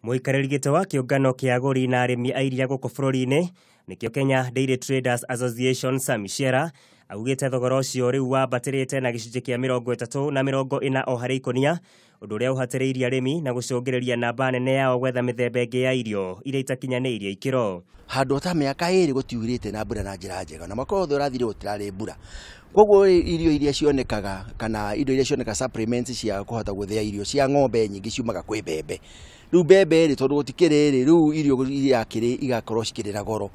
Mũikarĩri gĩtĩ wa kĩũngano kĩa agũri na arĩmi a iria gũkũ bũrũri-inĩ nĩkĩo Kenya Dairy Traders Association Sammy Shearer augĩte thogora ũcio rĩu wambatĩrĩte na gĩcunjĩ kĩa 30 na 40 o harĩ ikũnia, ũndũ ũrĩa ũhatĩrĩirie arĩmi na gũcũngĩrĩria namba nene yao gwetha mĩthemba ĩngĩ ya irio iria itakinyanĩirie ikĩro. Handũ ta mĩaka 2 gũtiurĩte na mbura na njĩra njega, na mwaka wothe ũrathire gũtirarĩ mbura. Koguo irio iria cionekaga kana indo iria cionekaga supplements cia kũhota gũthĩa irio cia ng'ombe nyingĩ ciumaga kwĩ mbembe. Rĩu mbembe rĩ, tondũ gũtikĩrĩ rĩ, rĩu irio iria akĩrĩ igakorwo cikĩrĩ na goro.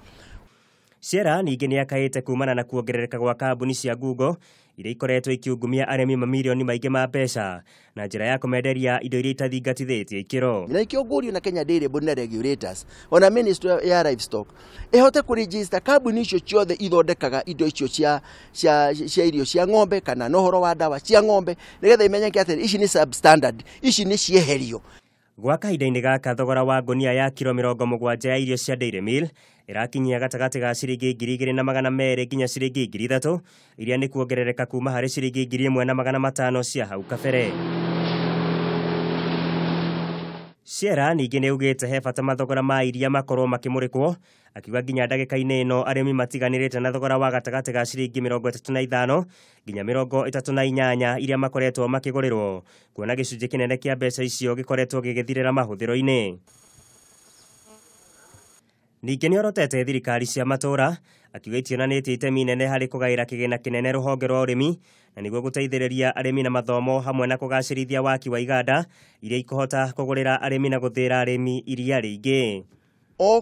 Shearer ningĩ nĩakaĩte kumana na kuongerereka gwa kambuni cia Google iria ikoretwo ikiungumia arĩmi mamirioni maingĩ ma mbeca na njĩra ya kũmenderia indo iria itathingatithĩtie ikĩro. Na ikĩo ngũrio na Kenya Dairy Board na regulators ona Ministry ya Livestock ĩhote kũregister kambuni icio ciothe ithondekaga indo icio cia irio cia ng'ombe kana na ũhoro wa ndawa cia ng'ombe, nĩgetha imenyeke atĩ ici nĩ substandard, ici nĩ cieherio. Gwa kahinda-inĩ gaka thogora wa ngũnia ya kiro 70 ya irio cia Dairy Meal ĩrakinyia gatagatĩ ga ciringi 2,200 nginya ciringi 3,000, iria nĩ kuongerereka kuma harĩ ciringi 1,500 cia hau kabere. Shearer ningĩ nĩaugĩte he bata mathogora ma iria makorwo makĩmũrĩkwo, akiuga nginya ndagĩka-inĩ ĩno arĩmi matiganĩrĩte na thogora wa gatagatĩ ga ciringi 35 nginya 38 iria makoretwo makĩgũrĩrwo, kuona gĩcunjĩ kĩnene kĩa mbeca icio gĩkoretwo gĩgĩthirĩra mahũthĩro-inĩ. Ningĩ nĩorotete thirikari cia matũũra, akiuga itionanĩtie itemi inene harĩ kũgaĩra kĩgĩna kĩnene rũhonge rwa ũrĩmi na nĩguo gũteithĩrĩria arĩmi na mathomo hamwe na kũgacĩrithia waki wa iganda iria ikũhota kũgũrĩra arĩmi na gũthĩra arĩmi iria rĩingĩ. All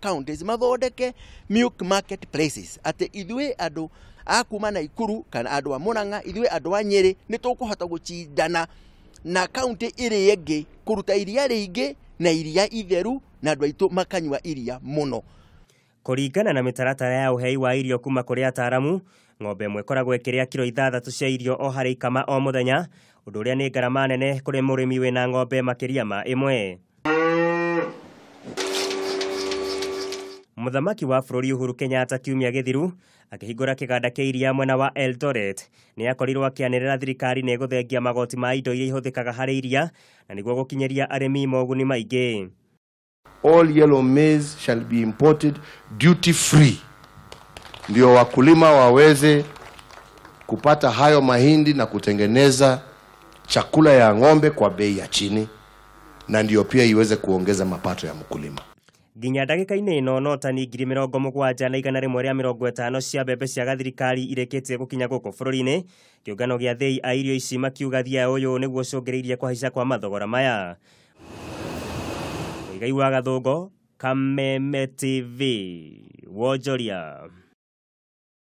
counties mathondeke milk market places atĩ ithuĩ andũ a kuma Naikuru kana andũ a Murang'a, ithuĩ andũ a Nyĩrĩ nĩ tũkũhota gũcindana na county ĩrĩa ĩngĩ kũruta iria rĩingĩ na iria itheru na andũ aitũ makanyua iria mũno. Kũringana na mĩtaratara ya ũhei wa irio kuma kũrĩ ataaramu, ng'ombe ĩmwe ĩkoragwo ĩkĩrĩa kiro 6 cia irio o harĩ ikama o mũthenya, ũndũ ũrĩa nĩ ngarama nene kũrĩ mũrĩmi wĩna ng'ombe makĩria ma ĩmwe. Mũthamaki wa bũrũri Uhuru Kenyatta kiumia gĩthiru akĩhingũra kĩganda kĩa iria mwena wa Eldoret nĩ akorirwo akĩanĩrĩra thirikari nĩ ĩgũthengia magoti ma indo iria ihũthĩkaga harĩ iria na nĩguo gũkinyĩria arĩmi moguni maingĩ. All yellow maize shall be imported duty free, ndio wakulima waweze kupata hayo mahindi na kutengeneza chakula ya ng'ombe kwa bei ya chini, na ndio pia iweze kuongeza mapato ya mkulima. Nginya ndagĩka-inĩ ĩno no tani 71,150 cia mbembe cia gathirikari irĩkĩtie gũkinya gũkũ bũrũri-inĩ. Kĩũngano gĩa thĩi a irio ici makiuga thia ũyũ nĩguo ũcũngĩrĩirie kũhaica kwa mathogora maya. Mũigai wa Gathũngũ, Kameme TV, Wonjoria.